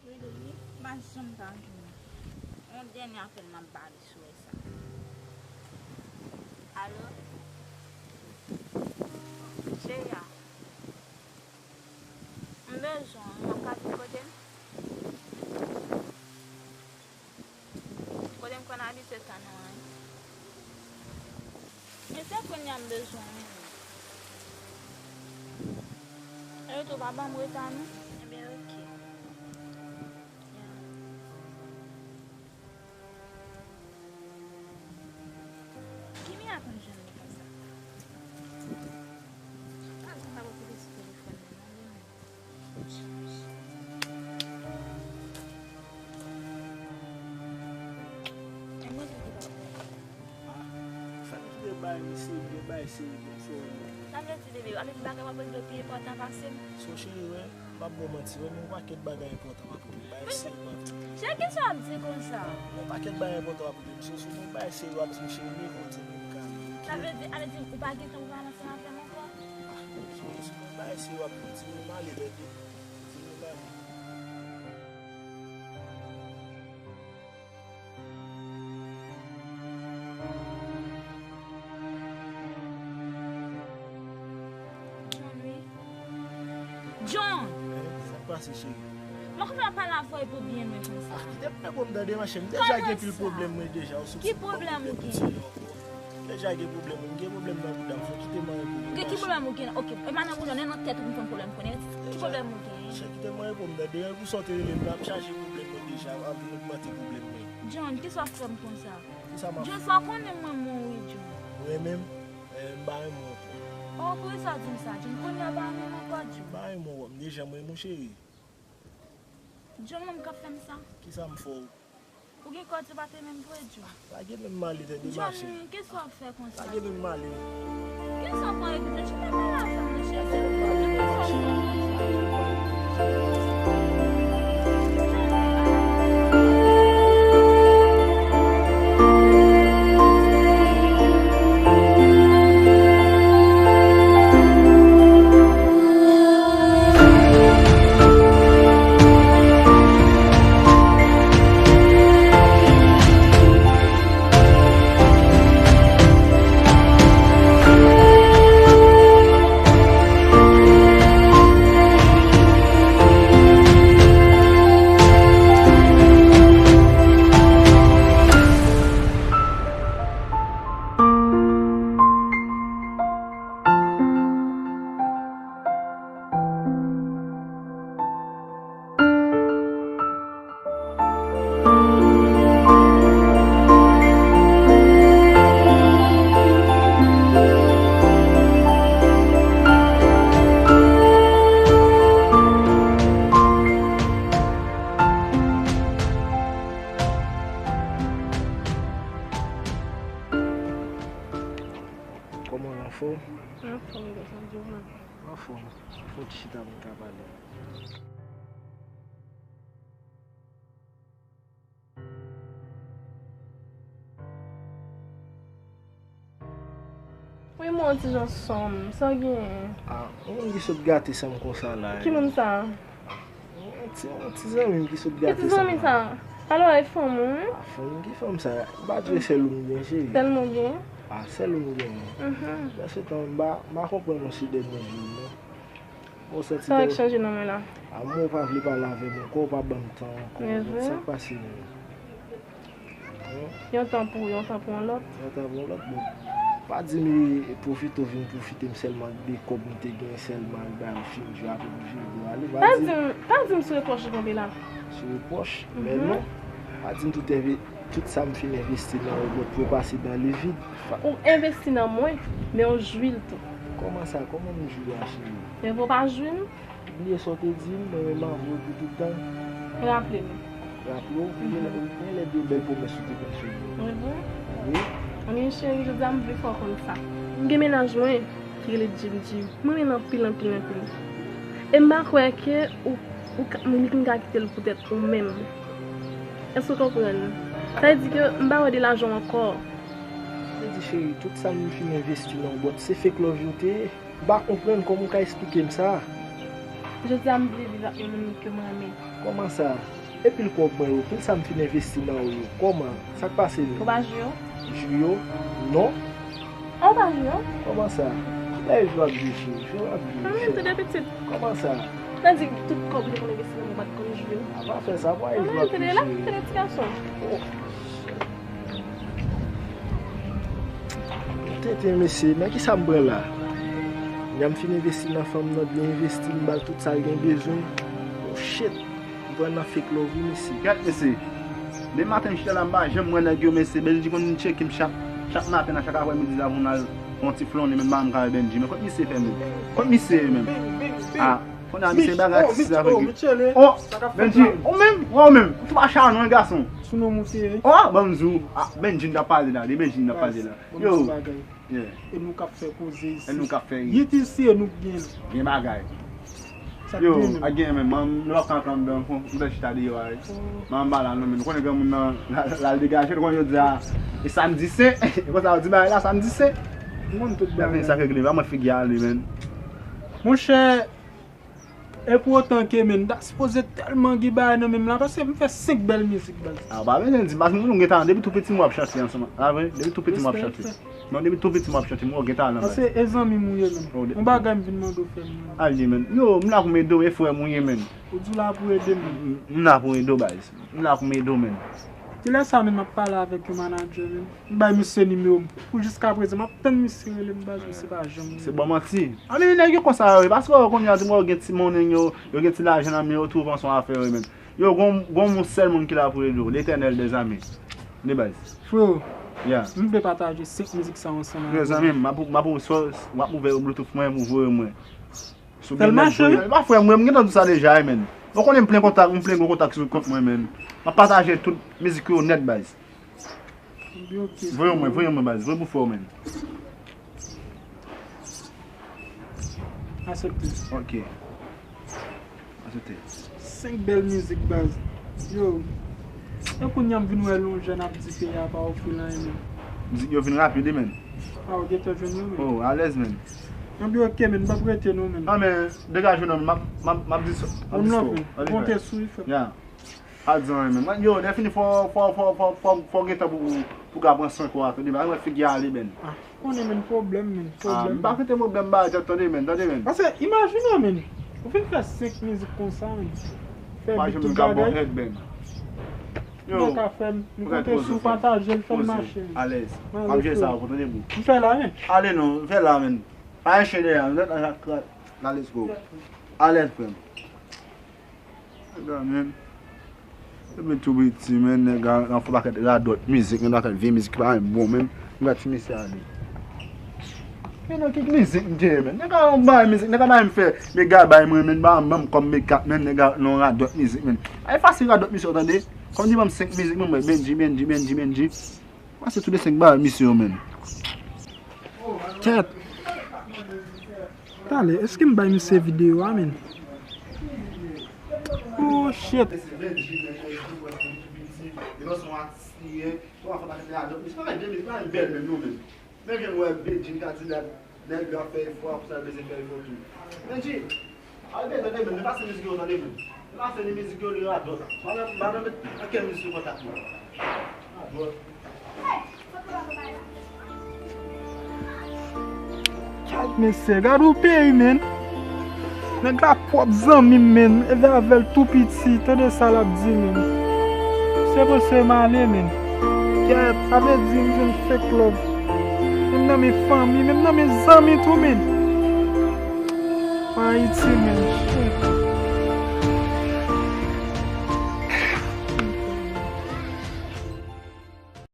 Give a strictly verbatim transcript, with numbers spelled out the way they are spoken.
Rele li, m pa janm ka jwenn li. Yon dènye apèl m ap ba li sou wè sa. Alo? Cheri a, m bezwen w, w ap ka vin kote m? Kote m konn abitye tann ou an. Men se kounye a m bezwen w, wi. Epi tou, pa ban m reta, non. Ebyen, oke. Ya. Kimi a konn jwenn li konsa? Pa gen pa okipe sou telefòn nan, non, li menm. Ah, fè m kite bay misye, vye bay serye pou m fè w. Sa vle di, bebe, anpil bagay w ap regle pi enpòtan pase m. Son cheri, wè, m p ap ba w manti, wè, men yon pakèt bagay enpòtan w ap regle, bay serye w ap regle. Cheri, kisa w ap di konsa? Yon pakèt bagay enpòtan w ap regle, m sou sou yon bay serye w ap di m cheri, leve w di m m ka ale. Sa vle di, ale di, ou pa gen tan pou pale ansanm avè m ankò? Ah, sou, sou yon bay serye w ap regle, di m m ale, bebe. Di m m ale. John, wi. John! Eh, sa k pase, cheri? Mwen konn ap pale avè w epi w byen lwen konsa. Ah, kite m pran pou m tande, ma cheri. M deja gen pil pwoblèm, mwen, deja. Ki pwoblèm ou gen? Deja gen pwoblèm, m gen pwoblèm nan bouda m, fò kite m anyen pou m. Gen ki pwoblèm ou gen? Ok, e pa nan bouda w, nan tèt ou m fè pwoblèm konnen. Ki pwoblèm ou gen? Chè, kite m anyen pou m nan deyò, pou sa w te rele m la, m chaje pwoblèm mwen deja, w ap vin ogmante pwoblèm mwen. John, kisa w fè m konsa? Kisa m ap fè? John, fò w konnen m renmen w wi, John. Ou renmen m? Eh, m pa renmen w ankò. Oh, poukisa w di m sa, John? Kounye a w pa renmen m ankò, John? M pa renmen w, m deja m renmen w, cheri. John, menm k ap fè m sa? Kisa m fè w? Ou gen kò di w pa te menm vre, John. Lage men m ale, tande, mache. John, kisa w ap fè konsa? Lage men m ale. Kisa w pran egzanp? Chita pale avè m, mesye. Kisa w ap fè konsa? Kòman w, anfòm? Anfòm, gason, di w menm. Anfòm. Fò w chita pou n ka pale. Wi, mwen yon ti jan sòm. Sa w genyen? Ah, yon moun ki sot gate san m konsa la. Ki moun sa? Yon ti, yon ti zanmi m ki sot gate san m la. Ki ti zanmi sa? Alò, e fanm ou, wi? Ah, fanm ki fanm sa? M pa dwe sèl ou m gen, cheri. Sèl mwen gen? Ah, sèl ou m gen. Mhm. Nan se tan, m pa, m pa konprann ou si dènye jou, non. Ou santi sa k chanje nan mwen la? Amou, ou pa vle pale avè m ankò, ou pa ban m tan ankò. Sa k pase menm? Yon tan pou ou, yon tan pou yon lòt. Yon tan pou yon lòt, bon. Pa di m pwofite, ou vin pwofite m sèlman de kòb m te gen sèlman, ak bagay ou fin jwe, apre pou jwe pou ale. Pa di m, pa di m sou repwòch ou tonbe la. Sou repwòch? Men non. Pa di m tout enve-, tout sa m fin envesti nan ou, bon, pou pase dans le vide. Ou envesti nan mwen, men ou jwi l tou. Kòman sa? Kòman m jwi a, cheri? Men pou w pa jwi m? Bliye sa w te di m, mwen menm avè w pou tout tan. Raple m. Raple w, gen lè, gen lè de bèl pwomès ou te konn fè m. Mwen vre? Wi. Anben cheri, jodi a m vle fè w konn sa. M gen mennaj mwen ki rele Jim Jim. Mwen renmen l anpil, anpil, anpil. E m pa kwè ke ou, ou ka, li konn ka kite l poutèt ou menm. Èske w konprann? Sa vle di ke m pa wè de lajan w ankò. Sa vle di, cheri, tout sa m fin envesti nan ou, but se fake love yo te ye. M pa konprann kòman w ka esplike m sa. Jodi a m vle viv ak yon moun ke m renmen. Kòman sa? E pil kòb mwen yo, pil sa m fin envesti nan ou yo. Kòman? Sa k pase menm? Ou pa jwi yo? Jwi yo? Non. Ou pa jwi yo? Kòman sa? Ki bagay jwi w ap jwi, cheri? Jwi w ap jwi, cheri. Tande pitit. Kòman sa? Tande tout kòb ou te konn envesti nan mwen, ou pa t konn jwi yo. A pa fè sa, pa jwi w ap jwi, cheri. Tande la, tande ti gason. Oh. Tete mesye, nan kisa m pran la? Jan m fin envesti nan fanm nan, byen envesti, m ba l tout sa l gen bezwen. Oh shit, m pran nan fake love wi mesye. Kèt mesye. Depi maten m chita la, m pa janm wè nèg yo mesye. Bèl di konn vin tcheke m chak, chak maten nan, chak aprèmidi la pou n al fè yon ti flonnen, men m pa janm ka wè Bendji. Men kot misye fè menm? Kot misye ye menm? Ah. Kounye a misye bagay ti sa avèk yo. Oh, Bendji, ou menm, ou menm, ou tou pa chanon gason. Sou non moute. Oh, ban m di w, ah, Bendji n t ap pale la, de Bendji n t ap pale la. Yo. Yeah. E nou k ap fè koze isi. E nou k ap fè. Yit isi e nou k gen. Gen bagay. Yo, a gen menm, man, nou ap ka antre anndan, fon, nou fè chita deyò a. Man, m pa la non, men nou konnen granmoun nan, la, la, l degaje, nou konnen yo di a, e samdi sen, e konsa yo di bagay la, samdi sen. Mwen tout bagay. Sa k regle, pa mwen figi ale, men. Monchè, E pou otan ke, men, m ta sipoze tèlman gen bagay nan men m la, paske m fè senk bèl mizik, baz. Ah, pa bezwen di, paske nou gen talan, depi tou piti m wè w ap chante ansanm. Ah, vre? Depi tou piti m wè w ap chante. Respè, respè. Non, depi tou piti m wè w ap chante, m wè w gen talan, baz. Paske e zanmi m ou ye, men. Oh, de- Yon bagay m vin mande w fè m, men. Al di, men. Yo, m la pou m ede w, e frè m ou ye, men. Ou di w la pou ede m. M, m la pou m ede w, baz. M la pou m ede w, men. Kilè sa, men, m ap pale avèk yon manager, men. M bay misye nimewo m. Pou jiskaprezan, m ap tann misye rele m, baz, misye pa janm rele. Se bon manti. Anben, nèg yo konsa yo ye. Paske yo konnen, di mwen, yo gen ti monnen yo, yo gen ti lajan nan men yo, twouve yon afè yo, men. Yo, gon, gon moun sèl moun ki la pou ede w, Letènèl dèzame. De baz. Freo, yeah, m vle pataje senk mizik sa yo ansanm avè w. Zanmi m, m ap, m ap, w ap ouvè Bluetooth mwen, pou voye mwen. Fè l mache, wi. Pa frè mwen, m gentan di sa deja, men. Ou konnen m plen kontak, m plen gwo kontak sou kont mwen, men. M ap pataje tout mizik yo nèt, baz. Voye mwen, voye mwen, baz. Voye pou frè w, men. Aksepte. Ok. Aksepte. Senk bèl mizik, baz. Yo. E kounye a m vin wè l yon jèn ap di peyi a pa ofri l anyen, men. Mizik yo vin rapid, wi, men. Ah, ou gentan jwenn yo, men. Oh, alèz, men. Anben, ok, men, m p ap rete non, men. Ah, men, degaje w non, m ap, m ap, m ap di sa. M ap di sa. Konte sou li, frè. Ya. Pa di anyen, men. Mwen, yo, defini fò, fò, fò, fò, fò, fò w gen tan pou, pou, pou ka pran swen kò w a, tande, pa mwen figi ale, men. Ah, konnen, men, pwoblèm, men, pwoblèm. Ah, m pa kite pwoblèm ba tèt, tande, men, tande, men. Paske, imajine w, men, ou fin fè senk mizik konsa, men. Fè bit tout bagay. Èd, men. Yo, nou ka fè, nou konte sou pataje l, fè l mache. Alèz. M ap jwe sa pou tande, bro. M fè la, men. Ale non, fè la, men. Pa enche dèyè, nou ret la, la, let's go. Alèz, frè m. Nèg la, men. Depi tou piti, men, nèg la, nan fè pakèt radòt mizik, men, pakèt vye mizik ki pa menm bon, men. Nèg la, ti mesye ale. Men nan ki mizik m te ye, men? Nèg la, yon bay mizik, nèg la, bay m fè, mega bay mwen, men, ba m, ban m kòm mega, men, nèg la, nan radòt mizik, men. Ay fasil radòt mizik, tande. Kòm di ban m senk mizik, men, mwen, Bendji, Bendji, Bendji, Bendji. Pase tou de senk bagay misye yo, men. Kèt. Talè, èske m bay misye videyo a, men? Oh, shit. Men vin wè Bedjine Kadilak, nèg yo ap fè efò, ap sa bezwen fè efò tou. Bendji, al Bendji, tande, men, pase mizik yo, tande, men. Pase li mizik yo, li radòt. Mwen menm, mwen menm, ankenn mizik yo kontak mwen. Radòt. Gad mesye, gad yon peyi, men. Nèg la pwòp zanmi m, men. Elve avè l tou piti, tande sa l ap di, men. Se pou se m ale, men. Kèt, sa vle di m jwenn fake love. Menm nan men fanmi, menm nan men zanmi tou, men. Mwen Ayiti, men. Shit.